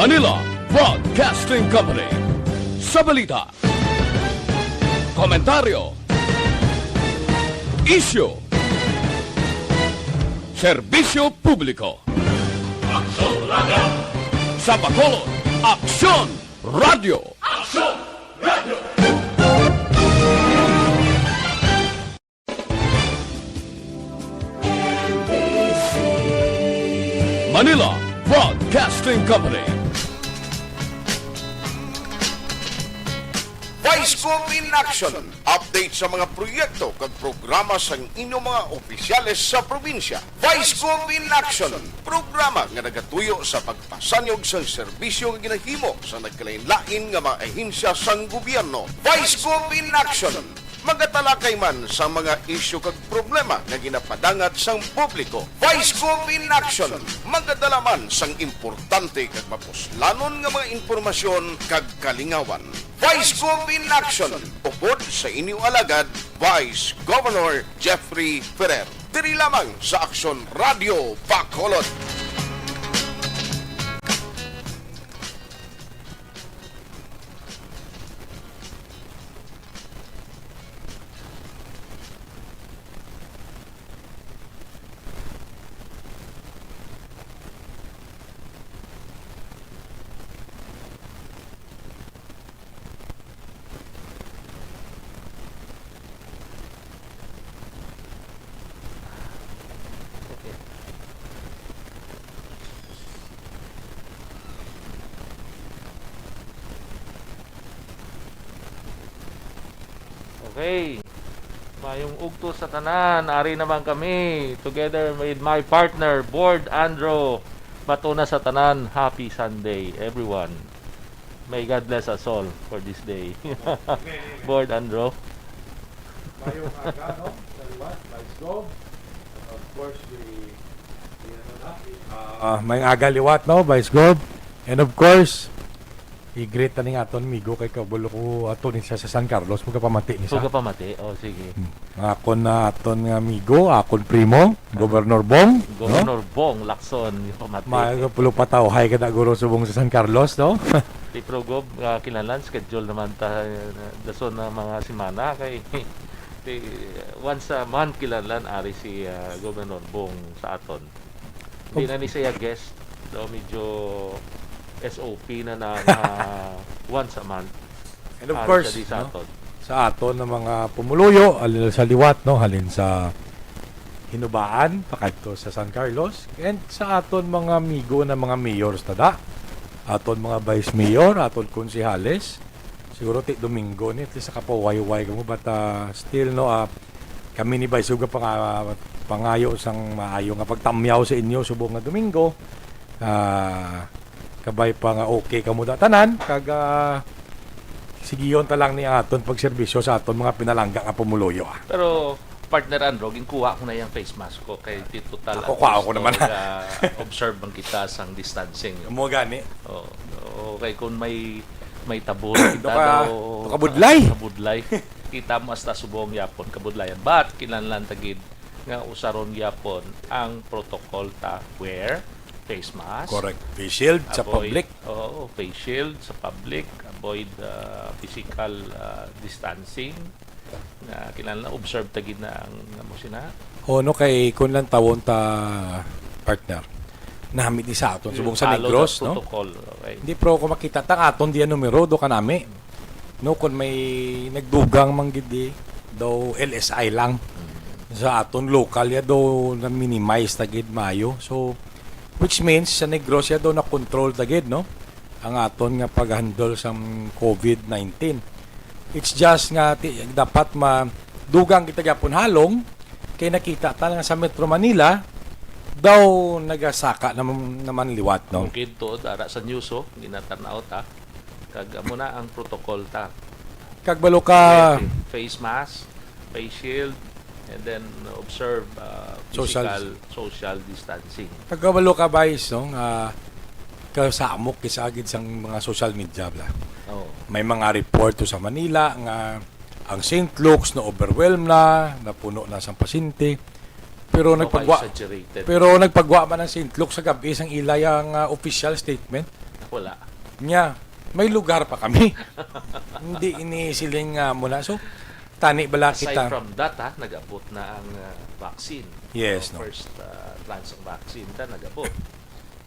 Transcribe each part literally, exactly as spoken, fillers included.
Manila Broadcasting Company. Sa balita, komentaryo, isyu, serbisyo publiko. Aksyon Radio. Sa Bacolod, Aksyon Radio. Aksyon Radio. Manila Broadcasting Company. Vice Gov in Action. Update sa mga proyekto kag programa sang inyong mga opisyales sa probinsya. Vice Gov in Action, programa nga nagatuyo sa pagpasanyog sang serbisyo nga ginahimo sa nagkalain-lain nga mga ahensya sang gobyerno. Vice Gov in Action, magatalakay man sa mga isyu kag problema nga ginapadangat sang publiko. Vice Gov in Action, magadala man sang importante kag mapuslanon nga mga impormasyon kag kalingawan. Vice Gov in Action, upod sa inyo alagad, Vice Governor Jeffrey Ferrer. Diri lamang sa Aksyon Radio Bacolod. Okay. Mayong ugto sa tanan. Ari naman kami together with my partner, Board Andro. Bato na sa tanan. Happy Sunday, everyone. May God bless us all for this day. Amen, amen. Board Andro. Mayong aga, no? Sa liwat, Vice Gov. And of course, we, we ano na, we, uh, Ah, mayong aga liwat, no, Vice Gov? And of course, i-greet na ning aton amigo kay kabalo ko ato ni siya sa San Carlos, magapamati ni siya. Magapamati? Oh, sige. Hmm. Ang akon na aton nga amigo, akon primo, Governor Bong, no? Governor Bong Lacson, magapamati. Maayo ka pulo pataw, hay ka na guro subong sa San Carlos, no? Di, Pro Gov, ah, kinahanglan schedule naman ta, ah, dason na mga semana kay, kay once a month kinahanglan ari si, ah, Governor Bong sa aton. Hindi na ni siya guest, so medyo S O P na na nga once a month. And of course, no, sa aton nga mga pumuluyo, halin sa liwat, no, halin sa Hinubaan, pakadto sa San Carlos, and sa aton mga amigo na mga mayors ta da, aton mga vice mayor, aton konsehales. Siguro ti Domingo ni, at least nakapawayway kamo, but, ah, still, no, ah, kami ni Vice Gov panga-, pangayo sang maayo nga pagtamyaw sa inyo subong nga Domingo. Ah, kabay pa nga okay kamo da tanan, kag, ah, sigiyon ta lang ni aton pagserbisyo sa aton mga pinalangga nga pumuluyo, ah. Pero, partner Andro, ginkuha ko na yung face mask ko kay di total. Ako, at kuha least, ko naman, no, ah. Observe man kita sang distancing. Amo gani. Oh, okay, kung may, may tabon kita, duka, daw, duka budlay. Kabudlay. Kita mo hasta subong yapon, kabudlayan. But, kinahanglan ta gid nga usaron gyapon ang protocol ta, wear face mask. Correct. Face shield sa public. Oo, face shield sa public, avoid, ah, physical, ah, distancing. Nga kinahanglan observe ta gid na ang, nga mo sina. O, no, kay kun lang tawon ta, partner, nami di sa aton subong sa Negros, no? Protocol, okay. Hindi, pero kung makita ta, ang aton diyan numero, do kanami. No, kung may nagdugang man gid di, daw L S I lang. Mm. Sa aton local ya daw na-minimize ta gid maayo. So, which means, sa Negros ya daw na-control ta gid, no? Ang aton nga pag-handle sa covid nineteen. It's just nga ti-, dapat ma-, dugang kita gyapon halong, kay nakita ta nga sa Metro Manila, daw nagasaka naman, naman liwat, no? Bukid tuod, ara sa news, oh, ginatanaw ta. Kag amo na ang protocol ta. Kag balo ka. Face mask, face shield, and then observe, uh, social, physical, social distancing. Kag kabalo ka, Vice, no, nga kasamok kisa gid sang mga social media, bla. Oo. May mga report to sa Manila nga ang Saint Luke's na-overwhelm na, napuno na sang pasyente. Pero nagpagwa-, exaggerated. Pero nagpagwa man ang Saint Luke's sa gab-i sang ila yang, ah, official statement. Wala. Nya, may lugar pa kami. Hindi ini siling nga muna. So, tani bala Aside kita. From that, ha, nag-abot na ang ah, vaccine. Yes, So, no. First ah, tranche ng vaccine ta nag-abot.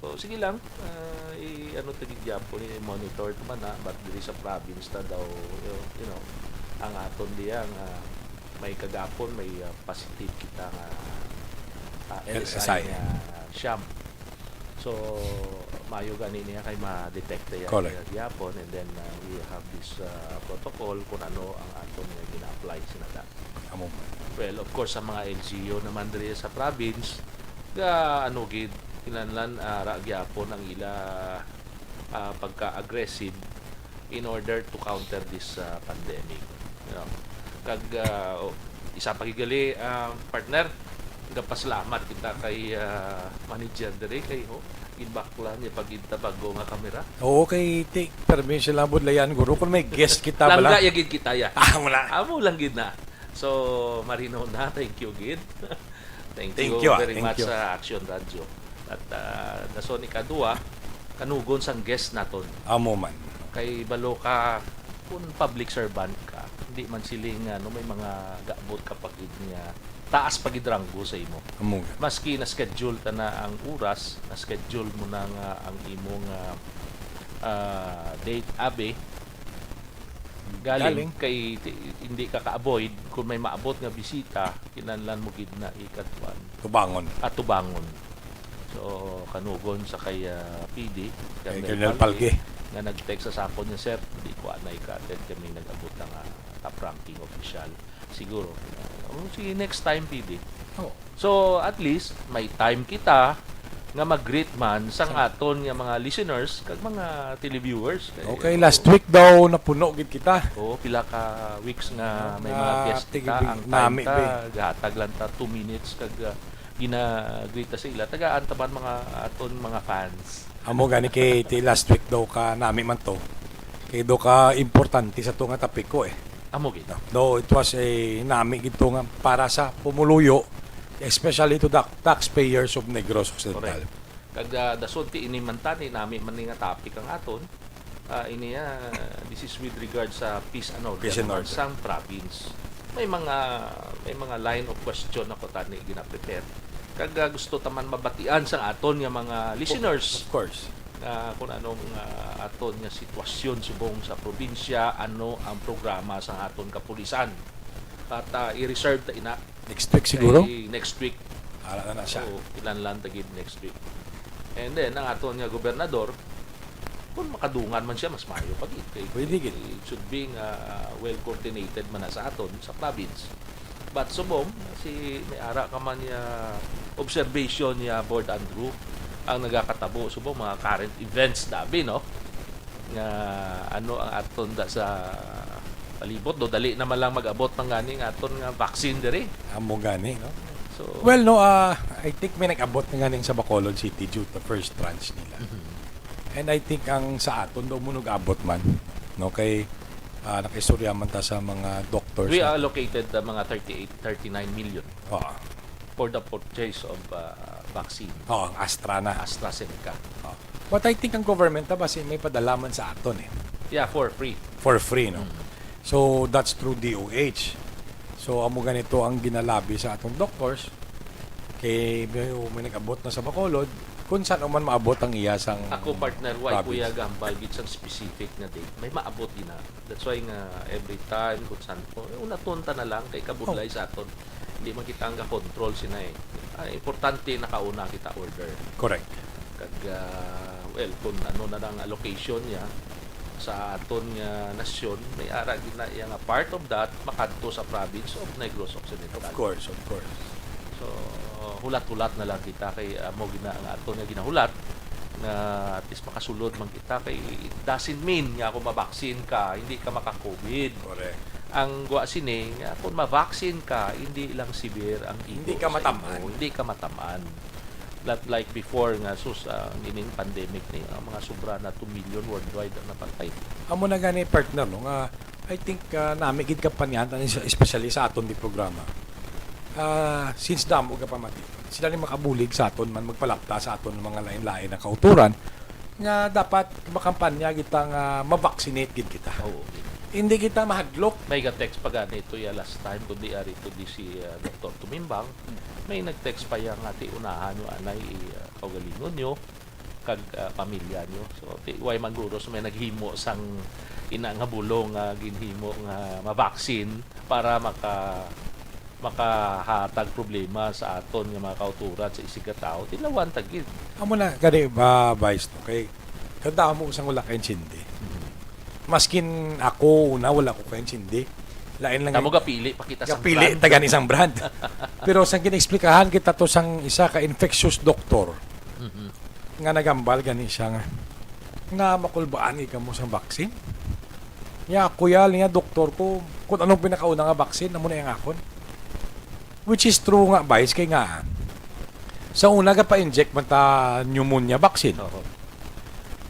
So, sige lang, ah, i-ano ta gid gyapon, i-monitor ta man na, but diri sa province ta daw, you know, you know, ang aton diya nga may kagapon, may ah, positive kita nga ah, L L S S I I. nga siyam. So, mayo gani niya kay ma-detect ya Correct. gyapon, and then ah, we have this ah, protocol kung ano ang aton nga gina-apply sinada. Amo man. Well, of course, sa mga L G U naman diri sa province, ga ano gid, kinahanglan ara gyapon ang ila ah, pagka-aggressive in order to counter this ah, pandemic. You know? Kag ah, oh, isa pa gid gali, ah, partner, gapasalamat kita kay ah, manager diri kay, oh, ginbakla niya pa gid ta bago nga kamera. Oo, kay ti, permi sila budlayan, guro. Kung may guest kita bala. Langga ya gid kita ya. Ah, wala. Amo lang gid na. So, marino na, thank you gid. Thank, Thank you, you, ah. very Thank much you. Sa Action Radio. At ah, dason ikadua, kanugon sang guest naton. Amo man. Kay balo ka, kung public servant ka, hindi man siling ano, may mga gaabot ka pa gid nga taas pa gid ranggo sa imo. Amo. Maski na-schedule ta na ang oras, na-schedule mo na nga ang imo nga ah, date, abi, galing, Galing. Kay ti- hindi ka ka-avoid kung may maabot nga bisita, kinahanglan mo gid na ikadwan Tubangon. At tubangon. So, kanugon sa kay ah, P D, Kay Colonel Colonel Palge, Palge. Nga nag-text sa akon niya, "Sir, di ko anay ka-attend kami nag-abot na nga top ranking official." Siguro. Oh, sige, next time, P D. Oh. So, at least, may time kita nga mag-greet man sang aton nga mga listeners kag mga televiewers. Kay, Okay, last week daw napuno gid kita. Oo, pila ka weeks nga may Nga mga guest kita. tigibig Ang time nami, ta, be. gahatag lang ta two minutes kag ah, gina-greet ta sa ila. Tagaan ta man mga aton mga fans. Amo gani kay ti last week daw ka nami man to. Kay daw ka importante sa to nga topiko eh. Amo gid. Though it was a nami gid to nga para sa pumuluyo, especially to the taxpayers of Negros Occidental. Correct. Kag ah, dason ti ini man tani nami man ni nga topic ang aton. Ah, ini ah, this is with regard sa peace and order Peace and naman order. Sang province. May mga may mga line of question ako tani gina-prepare. Kag ah, gusto ta man mabatian sa aton nga mga listeners Of course. Nga kung anong ah, aton nga sitwasyon subong sa probinsya, ano ang programa sa aton kapulisan. At ah, i-reserve ta ina Next week siguro? Kay next week. Ara na na siya. Oo, kinahanglan ta gid next week. And then, ang aton nga gobernador, kung makadungan man siya, mas maayo pa gid. Kay Pwede gid. It should be nga well coordinated man na sa aton, sa province. But subong, si may ara ka man niya observation niya, Board Andrew, ang nagakatabo subong mga current events dabi, no? Nga ano ang aton da sa palibot, do dali naman lang mag-abot ng gani nga aton nga vaccine diri. Amo gani, no? So, Well, no, ah, I think may nag-abot na ganing sa Bacolod City due to first tranche nila. Mhm. And I think ang sa aton daw mo nag-abot man, no, kay ah, nakaistorya man ta sa mga doctors. We na- allocated the mga thirty-eight, thirty-nine million Oo. for the purchase of uh, vaccine, Oo, ang Astra na. AstraZeneca. Oo. But I think ang government na basi may padala man sa aton eh. Yeah, for free. For free, no? Mm. So, that's through D O H. So, amo ganito ang ginalabi sa atong doctors. Kay may, may nag-abot na sa Bacolod, kung saan man maabot ang iya sang Ako, partner, why province. Kuya gahambal gid sang specific nga date? May maabot gina. That's why nga every time kung saan po, eh, unaton ta na lang kay kabudlay Oh. Sa aton. Hindi man kita ang control sina eh. Ah, importante nakauna kita order. Correct. Kag ah, well, kung ano na ang allocation niya sa aton nga nasyon, may ara gid na iya nga part of that makadto sa province of Negros Occidental. Of course, of course. So, hulat-hulat na lang kita kay amo gina ang aton nga ginahulat nga at least makasulod man kita kay it doesn't mean nga kung mabaksin ka, hindi ka maka-COVID. Correct. Ang gwa sini nga kung mabaksin ka, hindi lang severe ang Hindi igo ka sa matamaan. imo, hindi ka matamaan. Not like before nga sus ang ining pandemic ni ang mga sobra na two million worldwide ang napatay. Amo na gani partner no nga I think ah, nami gid kampanya ani sa- especially sa aton di programa. Ah, since damo ka pamati, sila ni makabulig sa aton man magpalapta sa aton mga lain-lain na kauturan. nga dapat makampanya kita nga ma-vaccinate gid kita. Oo. Hindi kita mahadlok. May ga-text pa gani to ya last time, kundi ari to di si ah, Doktor Tumimbang. May nag-text pa ya nga ti unahan nyo anay i ah, kaugalingon nyo kag ah, pamilya nyo. So ti way man guro so may naghimo sang ina nga bulong nga ginhimo nga ma-vaccine para maka makahatag problema sa aton nga mga kauturan sa isigkatawo, tilawan ta gid. Amo na gani ba, Vice, no? Kay kadamo sang wala kaintindi. Maskin ako una, wala ko kaintindi. Lain lang Kamo gapili pa kita sa Gapili brand. ta gani sang brand. Pero sang ginaexplikahan kita to sang isa ka infectious doctor Mhm. nga nagambal gani siya nga nga makulbaan kamo sang vaccine. Nya kuya niya doktor ko kung anong pinakauna nga vaccine amo na ang akon. Which is true nga, Vice, kay nga sa una gapa-inject man ta pneumonia vaccine. Oo.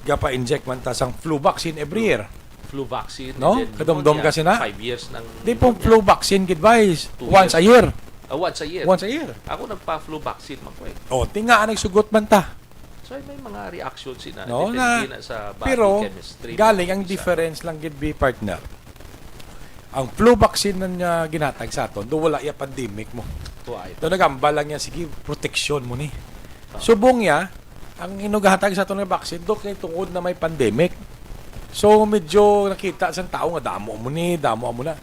Gapa-inject man ta sang flu vaccine every year. Flu vaccine. No? And then Kadumdum pneumonia, kasi na. Five years ng Di pong pneumonia. Flu vaccine gid, Vice. Two Once a years. Year. Ah, once a year. Once a year. Ako nagpa-flu vaccine man ko eh. O, tinga ang nagsugot man ta. So may mga reaction sina No, depende na- na, sa body Pero chemistry. galing ang Isa. Difference lang gid bi, partner. Ang flu vaccine na niya ginhatag sa aton, do wala iya pandemic mo. Tuwa ito. Do nagambal lang niya, sige, proteksyon mo ni. Subong niya, ang inugahatag sa aton nga vaccine, do kay tungod na may pandemic. So, medyo nakita sa tao nga damo mo ni, damo mo na.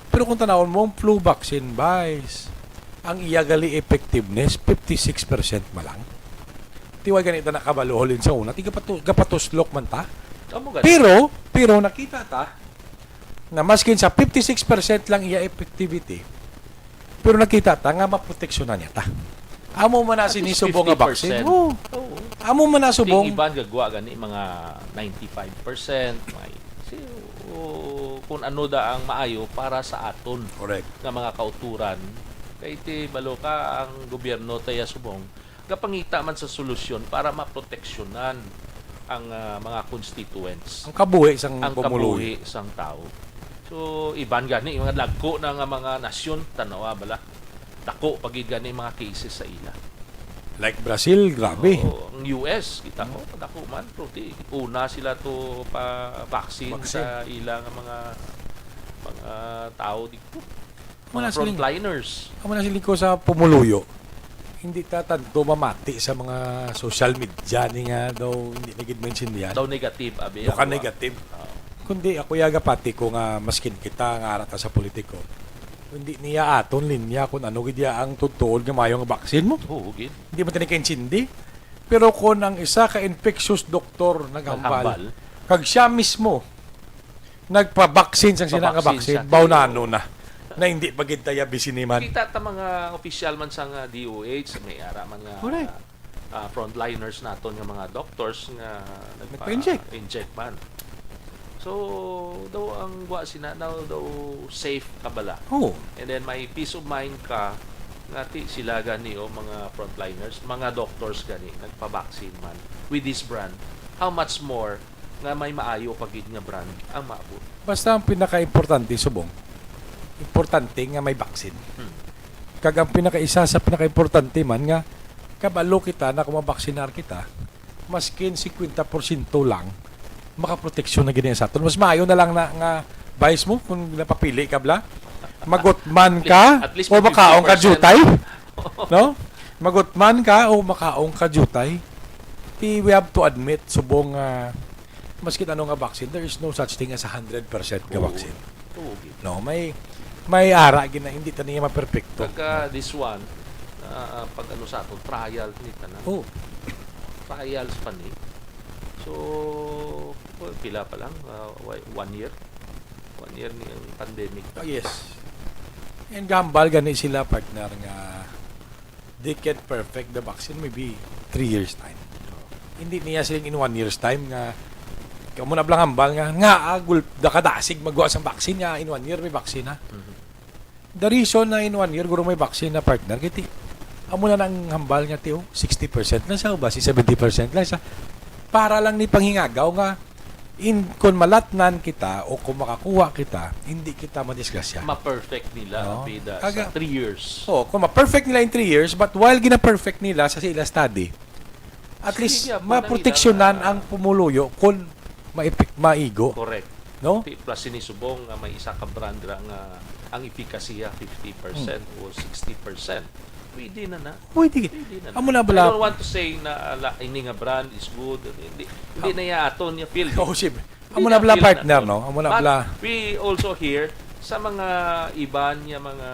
Pero kung tanawon mo, ang flu vaccine, Vice, ang iya gali effectiveness, fifty-six percent ma lang. Tiway ganito na kabalo, Holin, sa una, tiga patu- gapatuslok man ta. Amo gani. Pero, pero nakita ta na maskin sa fifty-six percent lang iya effectivity, pero nakita ta nga maproteksyonan niya ta. Amo man na At sini least subong nga fifty percent. Vaccine. Oo. Oo. Amo man na Kay subong. Iban gagwa gani mga ninety-five percent, may si o, kung ano da ang maayo para sa aton Correct. Nga mga kauturan. Kay ti balo ka ang gobyerno taya subong gapangita man sa solusyon para maproteksyonan ang ah, mga constituents. Ang kabuhi sang Ang pumuluyo. Kabuhi sang tao. So, iban gani mga dagko na nga mga nasyon, tanawa bala. Dako pa gid gani mga cases sa ila. Like Brazil, grabe. Oo, ang U S kita ko, dako man, pero di, una sila to pa vaccine, Vaccine. Sa ila nga mga mga tao dito. Wala Mga siling- frontliners. Amo na siling ko sa pumuluyo. Hindi ta tanto mamati sa mga social media ni nga daw hindi na gid maintindihan. Daw negative abi. Bukan Ako, negative. ah, Kundi ako yaga pati ko nga maskin kita nga ara ta sa politiko. Hindi niya aton linya kung ano gid ya ang tutuod nga mayo nga vaccine mo. Oo, gid. Hindi man tani kaintindi. Pero kung ang isa ka infectious doktor naghambal, Naghambal. Kag siya mismo nagpa-vaccine sang sina nga Nagpa-vaccine vaccine, siya. Baw nano na na hindi pa gid taya bisiniman. Kita ta mga opisyal man sa nga D O H, may ara man nga Correct. Ah, frontliners naton nga mga doctors nga nagpa- Nagpa-inject. Inject man. So, daw ang wa sina daw, daw safe ka bala. Oo. And then may peace of mind ka nga ti sila gani o mga frontliners, mga doctors gani nagpa-vaccine man with this brand. How much more nga may maayo pa gid nga brand ang maabot. Basta ang pinaka-importante subong, importante nga may vaccine. Hmm. Kag ang pinaka-isa sa pinaka-importante man nga kabalo kita na kung mabaksinar kita, maskin fifty percent lang makaproteksyon na gid sa aton. Mas maayo na lang na nga vice mo kung napapili ka bla. Magutman ka At least o makaon ka fifty percent. Jutay. No? Magutman ka o makaon ka Jutay. Ti we have to admit subong nga maskin ano nga vaccine, there is no such thing as a hundred percent nga Oo. Vaccine. Oo, gid. No, may may ara gid na hindi ta niya maperpekto. Pagka this one, ah, pag ano sa aton, trial ni tanan. Oh, Trials pa ni. So, well, pila pa lang, ah, wa- one year. One year ni ang pandemic. Ah, yes. And gambal gani sila, partner, nga they can perfect the vaccine maybe three years time. Hindi niya siling in one year's time nga kamo na blang hambal nga nga agul da kadasig magwa sang vaccine nga in one year may vaccine na. Mhm. The reason na in one year guro may vaccine na, partner, kiti amo na nang hambal nga tiyo, sixty percent lang siya o ba si seventy percent lang siya para lang ni panghingagaw nga in kon malatnan kita o kung makakuha kita, hindi kita madisgrasya. Ma-perfect nila Oo. bida Kaga- sa three years. Oh, kung ma-perfect nila in three years, but while gina-perfect nila sa sila study, At least, maproteksyonan ang pumuluyo kung maipik-, maigo. Correct. No? Ti-, plus sini subong nga may isa ka brand ra nga ang efikasiya fifty percent o sixty percent. Pwede na na. Pwede. Pwede na na. Amo na bala. I don't want to say na, ala, ini nga brand is good. Hindi, hindi na iya aton nga field. Oh, siyempre. Amo na bala, partner, no? Amo na bala. But we also hear sa mga iban nga mga,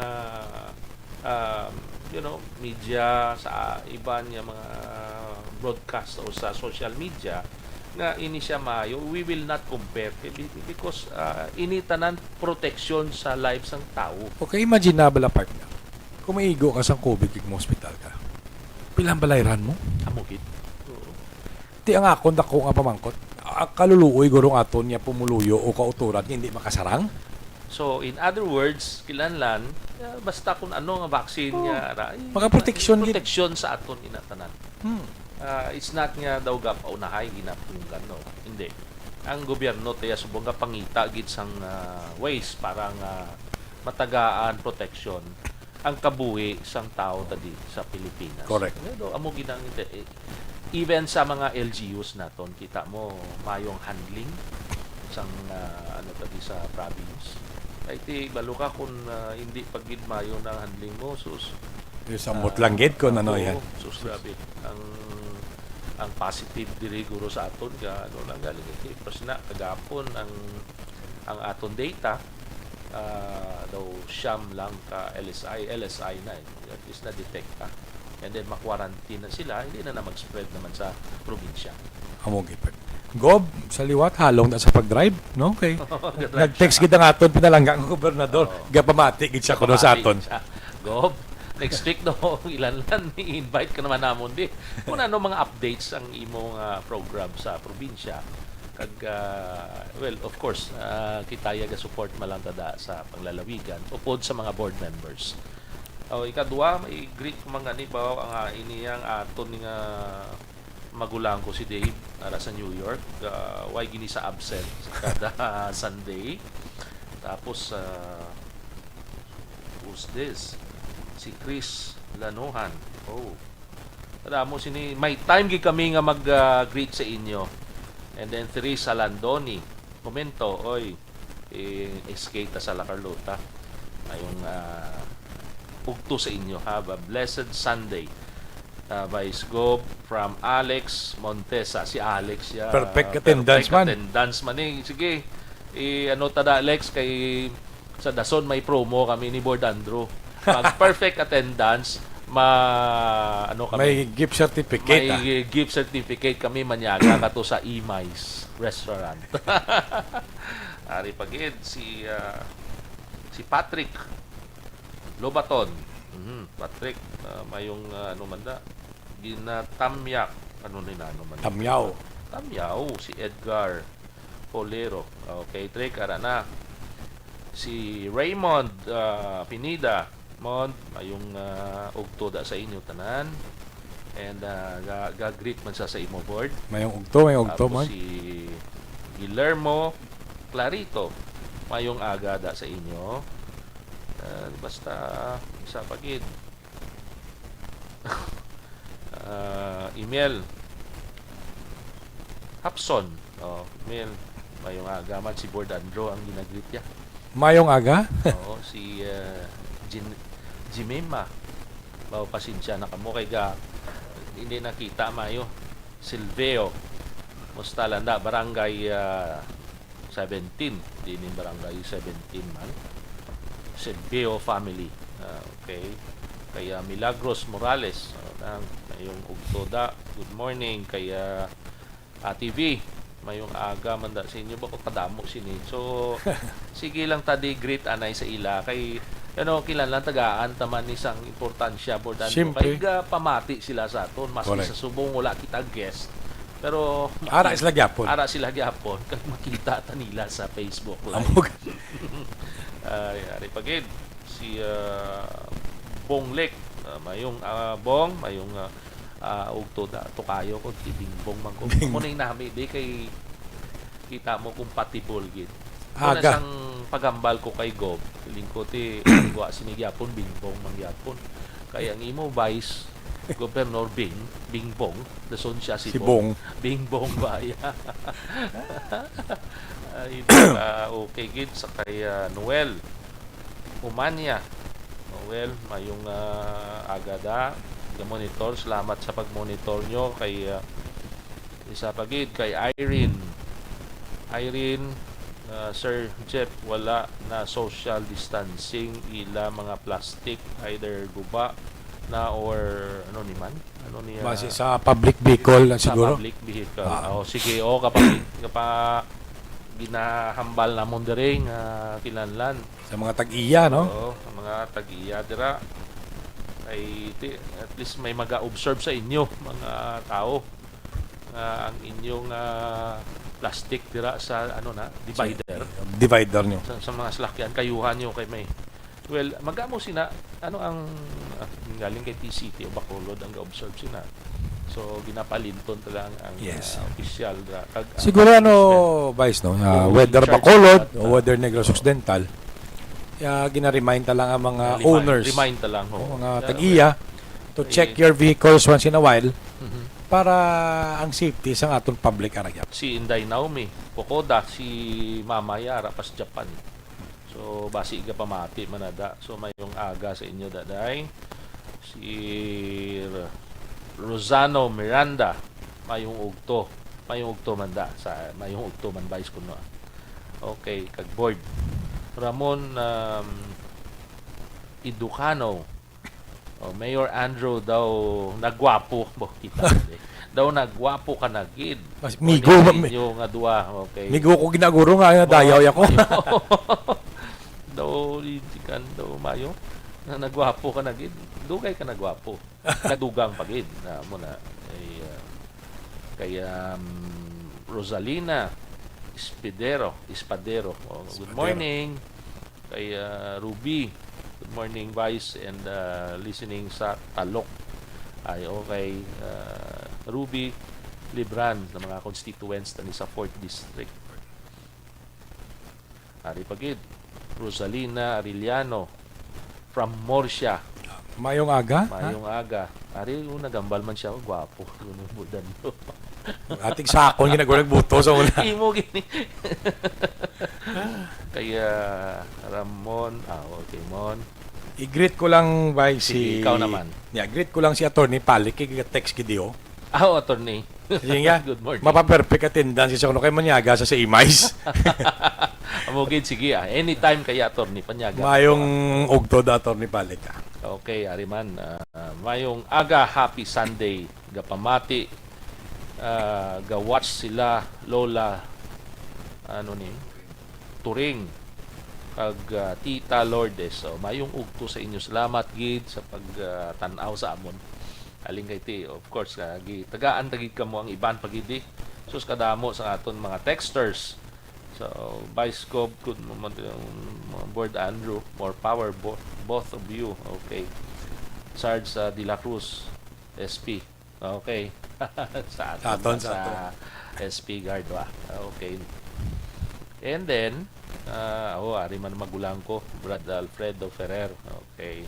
um, you know, media, sa iban nga mga broadcast o sa social media, nga ini siya maayo, we will not compare kay be-, because, ah, ini tanan proteksyon sa life sang tawo. Okay, imagine na bala, partner. Kung maigo ka sang covid, kag mo-hospital ka, pila ang balayran mo? Amo gid. Oo. Ti ang akon dako nga pamangkot, ang kaluluoy guro nga aton nga pumuluyo o kautoran nga hindi makasarang? So, in other words, kinahanglan, ah, basta kung ano nga vaccine nga ara, eh, makaproteksyon gid. Proteksyon sa aton ina tanan. Hmm. Ah, it's not nga daw gapaunahay ginapunggan, no? Hindi. Ang gobyerno tiya subong nga pangita gid sang, ah, ways para nga matagaan proteksyon ang kabuhi sang tawo ta di sa Pilipinas. Correct. Ano daw, amo gid ang, eh, even sa mga L G Us naton, kita mo, mayong handling sang, ah, ano ta di sa province. Ay, ti, balo ka kung, ah, hindi pa gid mayo na ang handling mo, sus. Yung sambot lang gid kung ano yan. Sus, grabe. Ang, ang positive diri guro sa aton, ka, ano lang galing, eh, tapos na, kagapon ang, ang aton data, ah, daw siyam lang ka L S I, L S I na, eh. At least na-detect ka. And then, ma-quarantine na sila, hindi na na mag-spread naman sa probinsya. Amo gid, Pag. Gob, sa liwat, halong na sa pag-drive, no? Kay nag-text gid ang aton pinalangga nga gobernador. Oo. Gapamati gid siya kuno sa aton. Gapamati siya. Gob, next week, no, ilan lang, i-invite ka naman namon, di. Kung ano mga updates ang imong, ah, program sa probinsya, kag, ah, well, of course, ah, kita ya ga-support man lang tada sa panglalawigan, upod sa mga board members. O, ikadua, may greet ko man gani ba ang, ah, ini ang aton nga magulang ko si Dave, ara sa New York. Ah, why gini sa absent sa kada Sunday. Tapos, ah, who's this? Si Chris Lanohan. Oh. Kadamo sini, may time gid kami nga mag, ah, greet sa inyo. And then Theresa Landoni, komento, oy, eh, S K ta sa La Carlota. Ayong, ah, ugto sa inyo. Have a blessed Sunday. Ah, Vice Gov from Alex Montesa. Si Alex, ya, perfect attendance man. Perfect attendance man eh. Sige, i-, ano ta da, Alex, kay sa Dason may promo kami ni Board Andrew. Mag perfect attendance, ma-, ano kami, may gift certificate, may ah, gift certificate kami, manyaga ka to sa Imais Restaurant. Ari pa gid si, ah, si Patrick Lobaton. Mhm, Patrick, ah, mayong, ah, ano man da, ginatamyak. Ano ni na, ano man? Tamyaw. Tamyaw, si Edgar Polero. Okay, Trick, ara na. Si Raymond, ah, Pineda. Mon, mayong, ah, ugto da sa inyo tanan. And, ah, ga-, ga-greet man sa, sa imo board. Mayong ugto, mayong ugto, tapos man. Si Guillermo Clarito, mayong aga da sa inyo. Ah, basta, isa pa gid. Ah, email. Hapson. Oh, Mel, mayong aga man, si Board Andrew ang ginagreet niya. Mayong aga? Oo, si, uh, Jin-, Jimima. Bawo, pasensya na kamo kay ga-, hindi nakita mayo. Silveo. Musta landa? Barangay, ah, seventeen. Di ni barangay seventeen man. Silveo family. Ah, okay. Kaya Milagros Morales. Ah, nang, mayong ugto da. Good morning. Kaya Ate V, mayong aga man da sa inyo. Bako kadamo sini. So, sige lang ta di greet anay sa ila. Kay, ano, kinahanglan tagaan ta man ni sang importansya, Board Andrew. Siyempre. Kay ga-, pamati sila sa aton. Maski sa subong wala kita guest. Pero ara sila gyapon. Ara sila gyapon. Kag makita ta nila sa Facebook Live. Amog. Ay, ari pa gid. Si, ah, Bong Lek. Ah, mayong, ah, Bong, mayong, ah, ah, ugto da, tukayo ko, si Bingbong man ko. Bing- Amo na yung nami, di kay kita mo compatible gid. Kung aga. Nasang paghambal ko kay Gob, feeling ko ti, ang guwa sini gyapon, Bingbong man gyapon. Kay ang imo vice, Governor Bing, Bing Bong, dason siya si Si Bong. Bong. Bing Bong ba? Ay, ah, okay gid sa kay ah, Noel Umanya. Noel, mayong ah, aga da. Ga-monitor, salamat sa pag-monitor nyo kay ah, isa pa gid kay Irene. Irene, ah, Sir Jeff, wala na social distancing ila mga plastic, either guba na or ano ni man? Ano niya? Base sa public vehicle Sa siguro. Public vehicle. Ah. Oh, sige, oh, kapag kapa ginahambal namon diri nga kinahanglan. Sa mga tag-iya, no? Oo, ang mga tag-iya dira ay ti- at least may maga-observe sa inyo mga tao nga ang inyong ah, plastic dira sa ano na divider Divider nyo. sa, sa mga salakyan kayuhan nyo kay may well magamo sina ano ang ah, galing kay T C T o Bacolod ang ga-observe sina so ginapalinton ta lang ang Yes. ah, opisyal dira kag ang Siguro ano, management. Vice, no? Ah, Oo, whether in charge Bacolod of that, o whether Negros Occidental, kaya gina-remind ta lang ang mga Remind- owners, remind ta lang, o oo. mga Yeah, tag-iya, to Eh, check your vehicles once in a while Mhm. para ang safety sa aton public area. Si Inday Naomi Pokoda, si Mama Yara pas Japan. So basi gapamati man na da. So mayong aga sa inyo daday. Si R- Rosano Miranda, mayong ugto. Mayong ugto man da sa mayong ugto man Vice kuno. Okay, kag board. Ramon um, Iducano. Oh, Mayor Andrew daw nagwapo. Bo, kita mo, eh. Daw nagwapo ka na gid. Mas Kuwan migo ni ba, sa mi- inyo nga duwa. Okay. Migo ko ginaguro nga, nadayaw ako. Daw, di kan daw mayo. Na nagwapo ka na gid. Dugay ka nagwapo. Nagdugang pa gid. Na mo na. Ay, ah, kay um, Rosalina Espadero, Espadero. Oh, good Espadero. Morning. Kay ah, Ruby. Good morning, Vice, and ah, listening sa Talok. Ay, okay. Ah, Ruby Libran, ng mga constituents na sa fourth District. Ari pa gid, Rosalina Arellano from Murcia. Mayong aga. Ha? Mayong aga. Ari, oh, nagambal man siya. Oh, gwapo. Gunong budan. Ating sakon, ginagurag buto sa una. Imo gini. Kaya Ramon, ah, okay, Mon. I-greet ko lang by Sige, si... ikaw naman. Yeah, greet ko lang si Attorney Palik, kay text gid yo. Ah, oh, attorney. Sige nga. Good morning. Mapa-perfect attendance siya kuno kay manyaga sa sa Imais. Amo gid, sige ah. Anytime kaya, attorney, panyaga. Mayong ugto da, Attorney Palik, ah. Okay, ari man. Ah, mayong aga, happy Sunday. Gapamati, ah, ga-watch sila, Lola, ano ni, Turing, kag ah, Tita Lourdes. So, mayong ugto sa inyo. Salamat gid sa pag ah, tan-aw sa amon. Aling kay ti, of course, ah, gi tagaan ta gid kamo ang iban pa gid, eh. Sus, kadamo sa aton mga texters. So, Vice Gov, good mo man yung mga board, Andrew. More power, bo- both of you. Okay. Sarge sa De La Cruz, S P. Okay. Sa aton, Sa aton, sa sa aton. S P Guard, wa. Okay. And then, ah, oh, ari man magulang ko, Brad Alfredo Ferrer. Okay.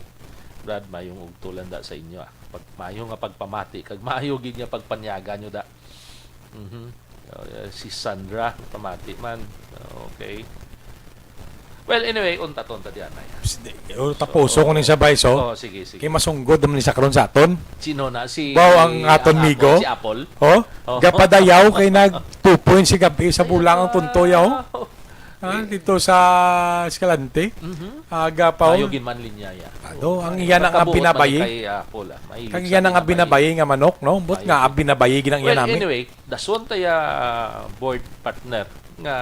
Brad, mayong ugto lang da sa inyo, ah. Pag, mayo nga pagpamati, kag mayo gid nga pagpanyaga nyo da. Mhm. Oh, yeah, si Sandra, pamati man. Okay. Well, anyway, unta-unta diyan na yan. Oh, tapuso ko ni sa Vice, oh. Oh, sige, sige. Kay masunggod naman ni sa karon sa aton. Sino na? Si Wow, ang aton Apple, migo. Si Apple? Oh, Oh. gapadayaw kay nag two points si gabi sa bulang ang tunto yaw. Ah, dito sa Escalante. Mhm. Aga pa. Mayo gin man linya ya. Ado, ang iya na nga Pagkabuot man binabayi. Kay Apple, ah. Mahilig Kang sa iya na nga binabayi. binabayi nga manok, no? But Mayo. nga binabayi ginang iya Well, namin. Anyway, dason taya board partner nga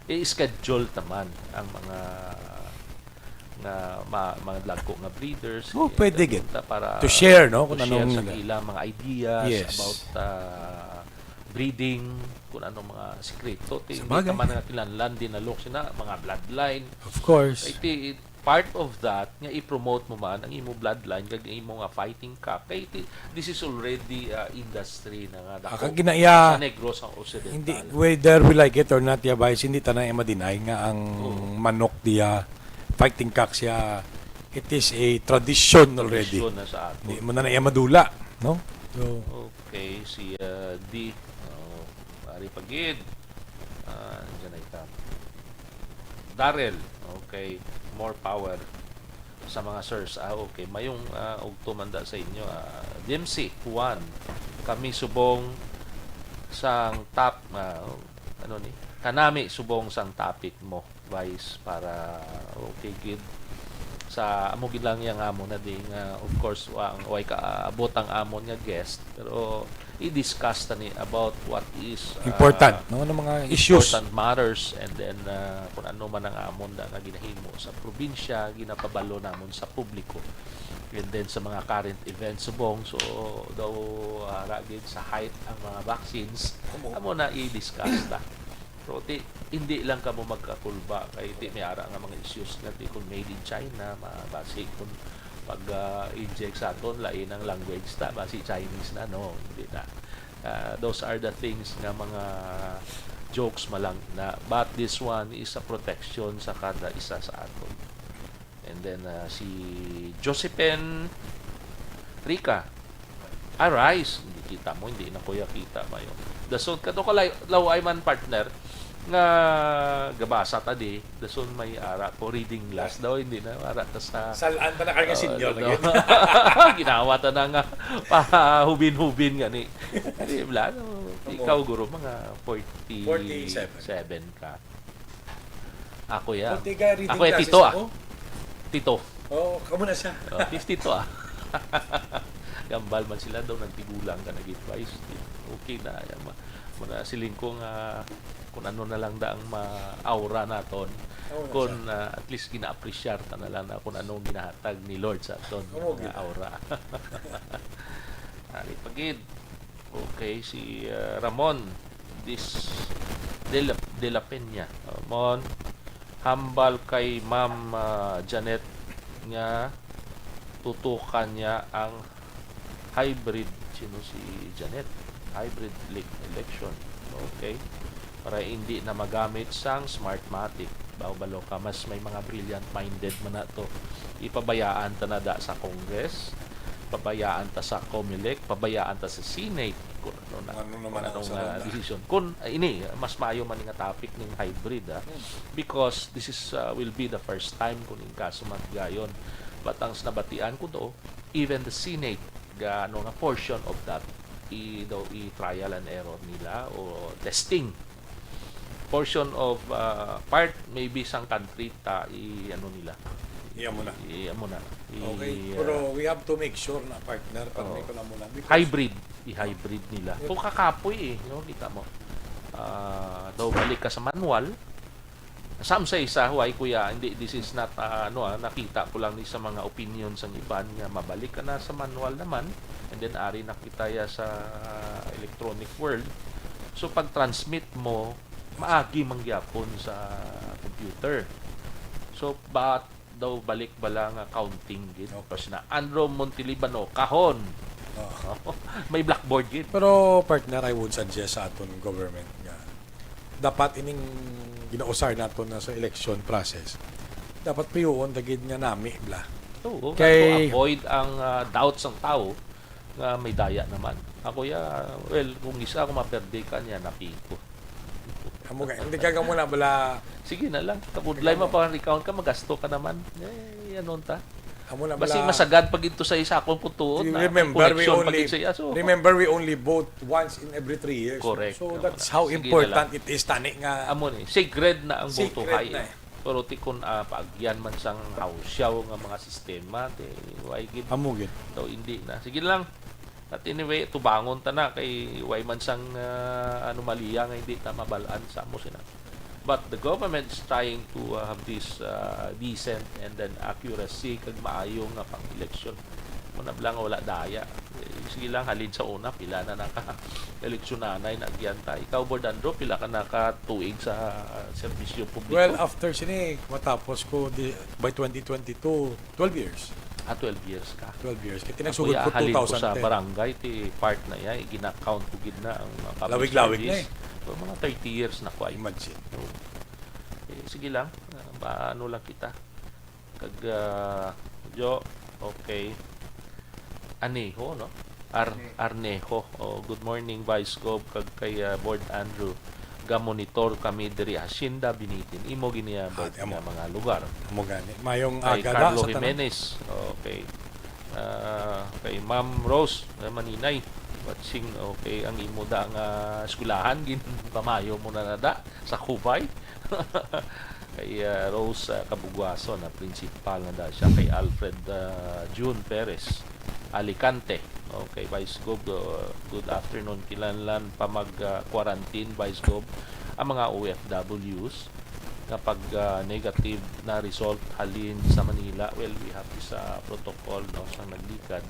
i-schedule taman ang mga nga ma, mga dagko nga breeders. Oh, Eh, pwede gid. ta para To share, no, kung to share anong sa ilang mga ideas Yes. about ah, breeding, kung anong mga sikreto. Ti, Sa hindi bagay. Naman na kinahanglan din na look sina mga bloodline. Of course. Ay, ti, part of that nga i-promote mo man ang imo bloodline kag imo nga fighting cock kay ti, this is already uh, industry na nga Ah, dako kag ginaiya- sa Negros ang Occidental. Hindi, whether we like it or not, ya, Vice, hindi tanan ay madinay nga ang Oo. manok diya, fighting cock siya, It is a tradition already. Tradisyon na sa aton. Di mo na na iya madula, no? So, Okay, si uh, D. Oh, pari pagid. Ah, dyan ay ka. Daryl, okay. More power sa mga sirs. Ah, okay. Mayong uh, ugto man da sa inyo. Ah, Dempsey, Juan. Kami subong sang top, ah, ano ni? Kanami subong sang topic mo, Vice, para okay gid sa amo gid lang yang amo na di nga, of course, wa ang way kaabot ang amon nga guest, pero i-discuss ta ni about what is uh, Important, no? Ano mga issues? Important matters, and then uh, kung ano man ang amon da nga ginahimo sa probinsya, ginapabalo namon sa publiko, and then sa mga current events subong. So daw ara gid sa height ang mga vaccines, Amo. Amo na i-discuss ta. Pero ti, hindi lang kamo magkakulba kay ti may ara nga mga issues nga ti kung made in China, ma- basi kung pag ah, inject sa aton lain ang language ta, basi Chinese na, no, hindi na. Ah, those are the things nga mga jokes malang na, but this one is a protection sa kada isa sa aton. And then uh, si Josephine Rica, Arise. Hindi kita mo, hindi na kuya kita mayo. Dason kato ka lay- laway man, partner, nga gabasa ta di. Dason may ara ko reading glass daw, hindi na ara ta sa Salaan pa na kayo nga Oh, senior no, lagi. no. Ginawa ta na nga pahubin-hubin nga ni. Di ba? No? Ikaw guro mga forty-seven Forty-seven. ka. Ako ya. Pati ka reading Ako ya classes tito ah. ako. Tito. Oh, kamo na siya. Oh, fifty-two ah. Gambal man sila daw nagtigulang ka nag-advise. Okay na yan. Ma- Muna siling ko nga kung ano na lang da ang ma-aura naton. Oo na Kung siya. ah, at least gina-appreciate ta na lang na kung anong ginahatag ni Lord sa aton Oo, mga gid. Aura. Ari pagid. Okay, si ah, Ramon Dis de la, de la Peña. Ramon, hambal kay Ma'am ah, Janet nga tutukan niya ang hybrid, sino si Janet? Hybrid le- election. Okay. Para hindi na magamit sang Smartmatic. Bao balo ka, mas may mga brilliant-minded man na to. Ipabayaan ta na da sa Congress, pabayaan ta sa Comelec, pabayaan ta sa Senate. Kung ano na, Ano naman kung ang anong sunod ah, na? Desisyon. Kung ah, ini, mas maayo man nga topic ning hybrid ah. Hmm. Because this is ah, will be the first time kung in kaso maggayon. But ang nabatian ko to, even the Senate, ga, ano nga portion of that, i daw i trial and error nila o testing portion of ah, part maybe sang country ta i ano nila Iya mo na. i ano na i, Okay. ah, Pero we have to make sure na, partner, para Oo. may ko na muna. Because hybrid, i-hybrid nila. Kung kakapoy eh, no, kita mo. Ah, daw balik ka sa manual. Some say sa huway kuya, hindi, this is not ah, ano ah, nakita ko lang ni sa mga opinion sang iban nga mabalik ka na sa manual naman, and then ari na kita ya sa electronic world. So pag transmit mo, maagi man gyapon sa computer. So but daw balik bala nga counting gid. Okay. Tapos na Andrew Montelibano, kahon. Oo. May blackboard gid. Pero, partner, I would suggest sa aton government nga dapat ining ginausar naton na sa election process, dapat piyuon ta gid nga nami bla. Oo, Kay- to avoid ang ah, doubts sang tao nga may daya naman. Ako ya, well, kung isa ako maperde ka niya, napiko. Amo ka, hindi ka mo na bala. Sige na lang. Kabudlay Ikaw mo pa recount ka, magasto ka naman. Eh, ano ta? Amo na Basi bala. Masagad pa gid to sa isa akong putuon na. Remember, we Correction pa only gid sa iya. So, remember we only vote once in every three years. Correct. So Amo that's na. How Sige na important lang. It is tani nga Amo ni, sacred na ang boto Sacred hay. na eh. Pero ti kun ah, paagyan man sang hausyaw nga mga sistema, ti way gid Amo gid. daw hindi na. Sige lang. But anyway, tubangon ta na kay way man sang ah, anomalya nga hindi ta mabalaan sa amo sina. But the government is trying to ah, have this ah, decent and then accuracy kag maayo nga pang-election. Muna lang wala daya. Eh, sige lang, halin sa una, pila na naka-eleksyon nanay na agyan ta. Ikaw, Bordandro, pila ka naka tuig sa ah, serbisyo publiko? Well, after sini, matapos ko di, by twenty twenty-two, twelve years. Ah, twelve years ka. Twelve years. Kaya Ako tinagsugod ya, ko halin ko two thousand ten. Sa barangay, ti part na ya, eh, gina-count ko gid na ang mga public Lawig-lawig na service. So, mga thirty years na ko ay. Imagine. Eh, sige lang, ah, maano lang kita. Kag, ah, Jo, okay. Anejo, no? Ar-, Arnejo. Oh, good morning, Vice Gov, kag kay, ah, Board Andrew. Ga-monitor kami diri Hacienda, Binitin. Imo giniabot Ah, amo. nga mga lugar. Amo gani. Mayong Kay aga na Carlo sa tanan. Jimenez. Okay. Ah, kay Ma'am Rose, eh, Maninay. Watching, okay, ang imo da nga eskwelahan, ginpamayo mo na na da sa Cubay. Kay, ah, Rose, ah, Cabugwaso na principal na da siya. Kay Alfred, ah, June Perez, Alicante. Okay, Vice Gov, ah, good afternoon. Kinahanglan pa mag, ah, quarantine, Vice Gov, ang mga O F Ws nga pag, ah, negative na result halin sa Manila. Well, we have this, ah, protocol, no, sa naglikad